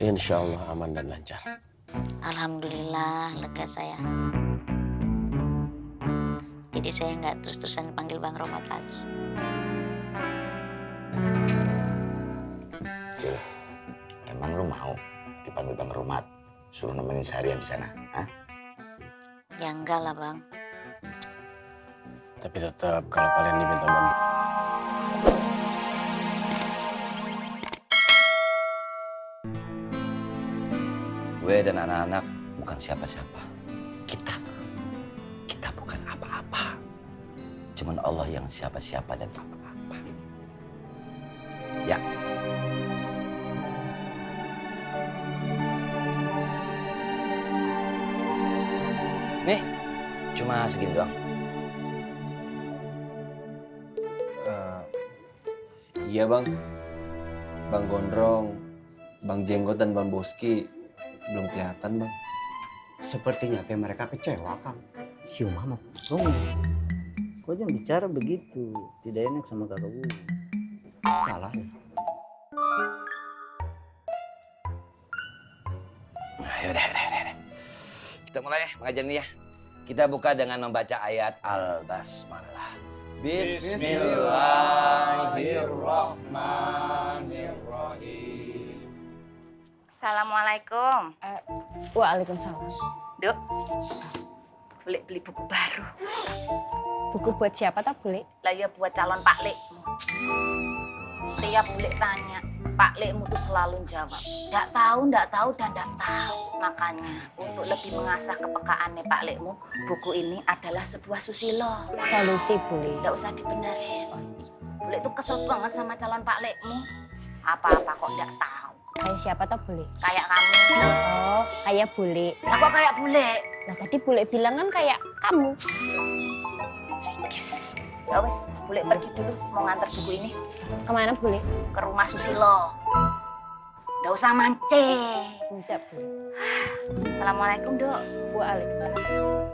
Insya Allah aman dan lancar. Alhamdulillah, lega saya. Jadi saya nggak terus-terusan panggil Bang Romat lagi. Cil, emang lu mau dipanggil Bang Romat, suruh nemenin seharian di sana? Hah? Ya enggak lah, Bang. Tapi tetap kalau kalian diminta bantu. Gue dan anak-anak bukan siapa-siapa. Kita bukan apa-apa. Cuman Allah yang siapa-siapa dan apa-apa. Ya. Nih, cuma segini doang. Iya bang, Bang Gondrong, Bang Jenggot dan Bang Boski belum kelihatan bang. Sepertinya kayak mereka kecewa, Kang. Si Umar mau potong. Kau jangan bicara begitu. Tidak enak sama kakak gue. Salah ya? Yaudah. Kita mulai ya pengajian ini ya. Kita buka dengan membaca ayat Al-Basmalah. Bismillahirrahmanirrahim. Assalamualaikum. Waalaikumsalam. Duk, boleh beli buku baru. Buku buat siapa tak boleh? Lah ya buat calon Pak Lekmu. Tiap boleh tanya, Pak Lekmu tuh selalu jawab, ndak tahu, dan ndak tahu. Makanya untuk lebih mengasah kepekaannya Pak Lekmu, buku ini adalah sebuah susilo. Solusi boleh. Ndak usah dibenerin. Boleh tuh kesel banget sama calon Pak Lekmu. Apa-apa kok ndak tahu. Kayak siapa tak boleh? Kayak kamu. Oh, kayak bule. Lah kok kayak bule? Lah tadi bule bilang kan kayak kamu. Yes. Ya wes, boleh pergi dulu mau nganter buku ini Kemana bule? ke rumah Susilo. Nggak usah mancing. Tidak boleh. Assalamualaikum, Dok. Waalaikumsalam.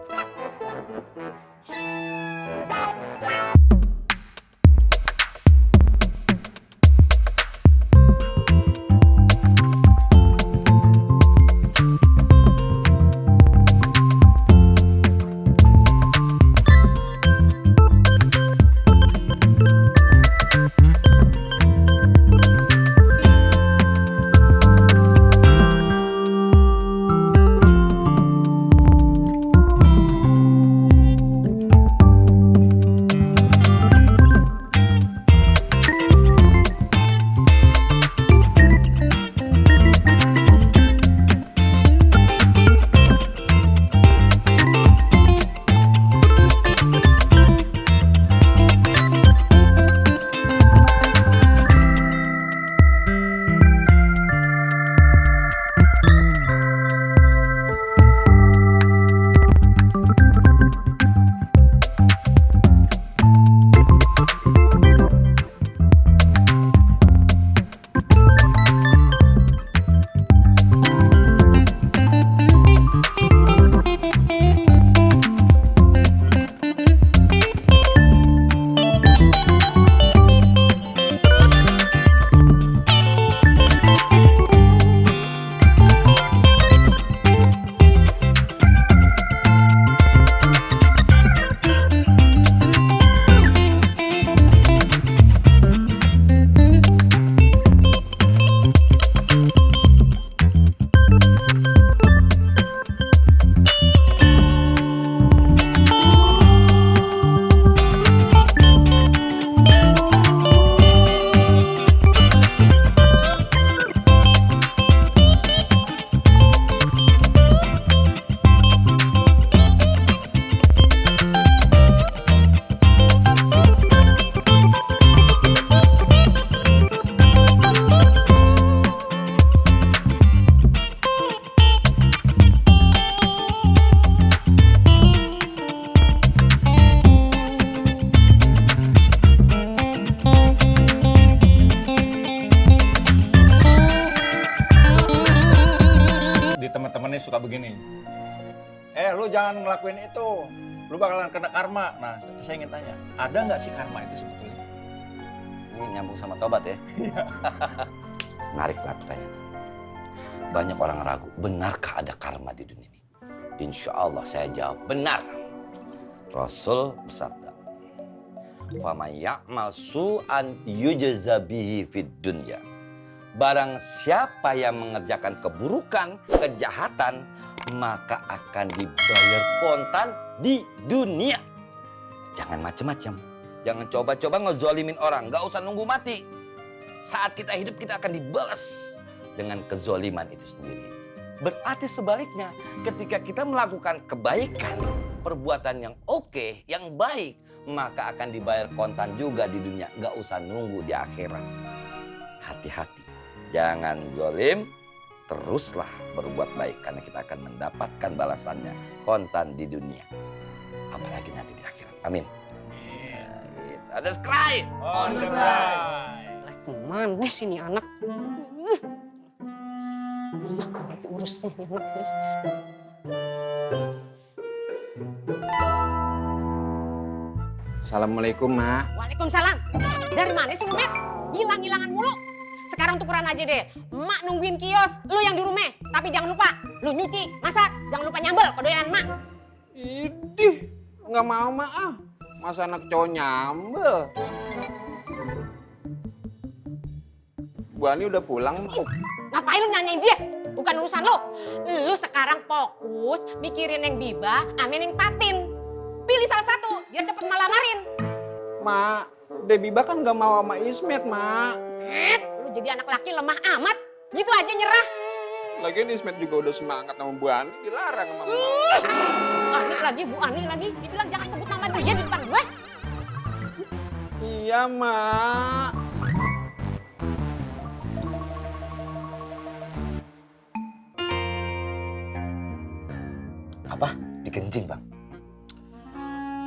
Temen-temennya suka begini. Lu jangan ngelakuin itu, lu bakalan kena karma. Nah, saya ingin tanya, ada nggak sih karma itu sebetulnya? Ini nyambung sama tobat ya. Iya. Menarik banget pertanyaan. Banyak orang ragu, benarkah ada karma di dunia ini? Insya Allah saya jawab benar. Rasul bersabda, "Faman ya'mal su'an yujza bihi fid dunya." Barang siapa yang mengerjakan keburukan, kejahatan, maka akan dibayar kontan di dunia. Jangan macam-macam. Jangan coba-coba ngezolimin orang. Gak usah nunggu mati. Saat kita hidup kita akan dibalas dengan kezoliman itu sendiri. Berarti sebaliknya, ketika kita melakukan kebaikan, perbuatan yang oke, yang baik, maka akan dibayar kontan juga di dunia. Gak usah nunggu di akhirat. Hati-hati. Jangan zolim. Teruslah berbuat baik karena kita akan mendapatkan balasannya kontan di dunia, apalagi nanti di akhirat. Amin. Ada skry On the right. Lah kemana sih ini anak? Susah banget urusnya nih anak nih. Assalamualaikum, Ma. Waalaikumsalam. Dari mana sih Met? Hilang-hilangan mulu. Sekarang tukeran aja deh. Emak nungguin kios, lu yang di rumah. Tapi jangan lupa, lu nyuci, masak. Jangan lupa nyambel kodoyan emak. Idih, nggak mau, Ma. Masa anak cowok nyambel? Bu Ani udah pulang, Ma. Ngapain lu nanyain dia? Bukan urusan lu. Lu sekarang fokus mikirin yang Biba, amin yang Patin. Pilih salah satu, biar cepet malamarin. Ma, Debiba kan nggak mau sama Ismet, Ma. Lu jadi anak laki lemah amat. Gitu aja nyerah. Lagian Ismet juga udah semangat sama Bu Ani, dilarang sama Mama. Bu Ani lagi. Dibilang jangan sebut nama dia di depan gue. Iya, Ma. apa? Dikencing, Bang.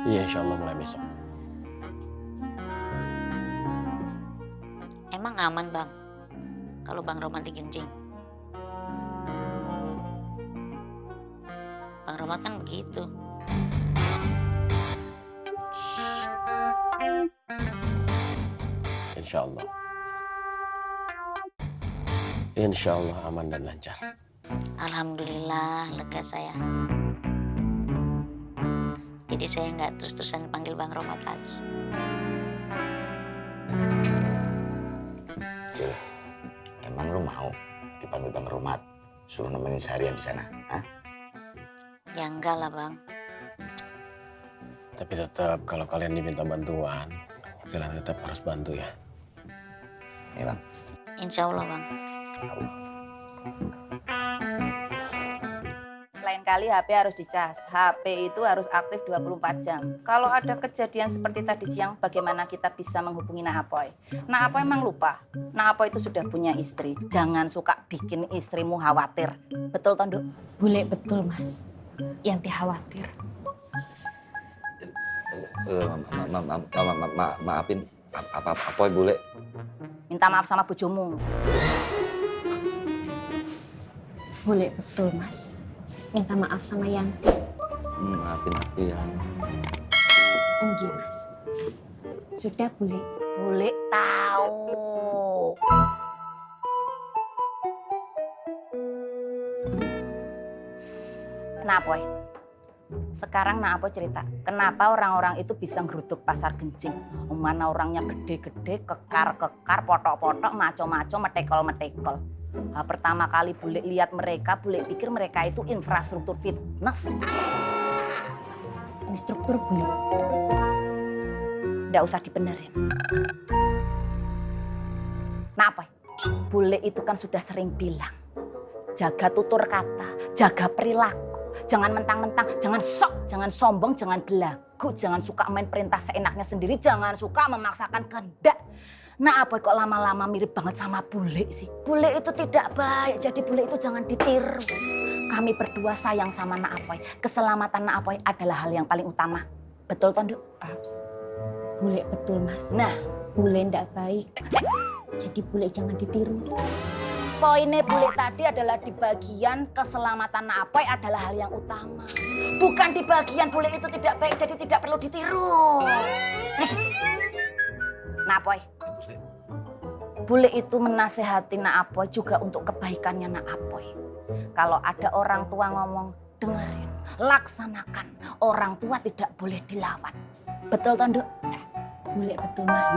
Iya, insya Allah mulai besok. Emang aman bang, kalau Bang Roman dikencing? Bang Roman kan begitu. Insya Allah. Insya Allah aman dan lancar. Alhamdulillah, lega saya. Jadi saya nggak terus-terusan panggil Bang Roman lagi. Cil, emang lu mau dipanggil Bang Romat, suruh nemenin seharian di sana? Hah? Ya enggak lah Bang. Tapi tetap kalau kalian diminta bantuan, kalian tetap harus bantu ya. Iya, Bang. Insya Allah Bang. Lain kali HP harus dicas. HP itu harus aktif 24 jam. Kalau ada kejadian seperti tadi siang, bagaimana kita bisa menghubungi Naapoy? Naapoy emang lupa. Naapoy itu sudah punya istri. Jangan suka bikin istrimu khawatir. Betul, Tondo? Boleh betul Mas. Yanti khawatir. Maafin, apa boleh? Minta maaf sama bojomu. Boleh betul Mas. Minta maaf sama Yanti. Maafin aku ya. Enggak Mas. Sudah boleh. Boleh tahu. Naapoy. Sekarang Naapoy cerita, kenapa orang-orang itu bisa ngeruduk pasar Genjing? Mana orangnya gede-gede, kekar-kekar, potok-potok, maco-maco, metekol-metekol. Nah, pertama kali bule lihat mereka, bule pikir mereka itu infrastruktur fitness. Instruktur boleh. Nggak usah dibenerin. Nah apa? Bule itu kan sudah sering bilang, jaga tutur kata, jaga perilaku. Jangan mentang-mentang, jangan sok, jangan sombong, jangan belagu, jangan suka main perintah seenaknya sendiri, jangan suka memaksakan kehendak. Nah apa kok lama-lama mirip banget sama bule sih? Bule itu tidak baik, jadi bule itu jangan ditiru. Kami berdua sayang sama Naapoy. Keselamatan Naapoy adalah hal yang paling utama. Betul, Tondo? Boleh betul Mas. Nah, Bule ndak baik. Jadi bule jangan ditiru. poinnya bule tadi adalah di bagian keselamatan Naapoy adalah hal yang utama. Bukan di bagian bule itu tidak baik, jadi tidak perlu ditiru. Next. Naapoy. Bule itu menasehati Nak Apoy juga untuk kebaikannya Nak Apoy. Kalau ada orang tua ngomong, dengerin, laksanakan. Orang tua tidak boleh dilawan. Betul toh, Nduk? Boleh betul, Mas.